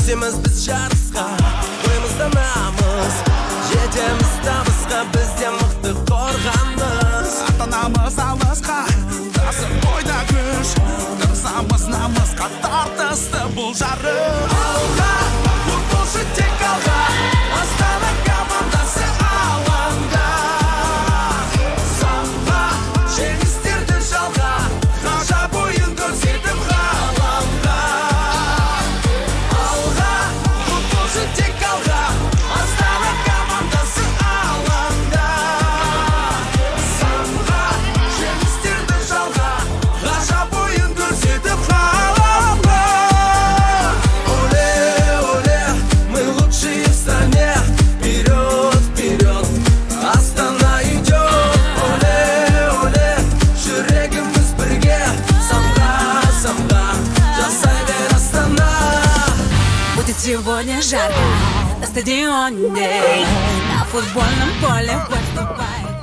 Түсеміз біз жарысқа, бойымызда намыс. Жетеміз табысқа, бізде мықты қорғаныс. Аттанамыз алысқа, тасып бойда күш. Тырысамыз намысқа, тартысты бұл жарыс. Алға, футболшы, тек алға! Астана командасы алаңда. Самға, жеңістерді жалға! Ғажап ойын көрсетіп ғаламға. Алға, футболшы, тек алға! Астана командасы алаңда. Самға, жеңістерді жалға! Ғажап ойын көрсетіп ғаламға. Оле, оле, мы лучшие в стране. Вперед, вперед, Астана идет. Оле, оле, жүрегіміз бірге. Самға, самға, жасай бер, Астана! Будет сегодня жарко на стадионе. На футбольном поле в бой вступает.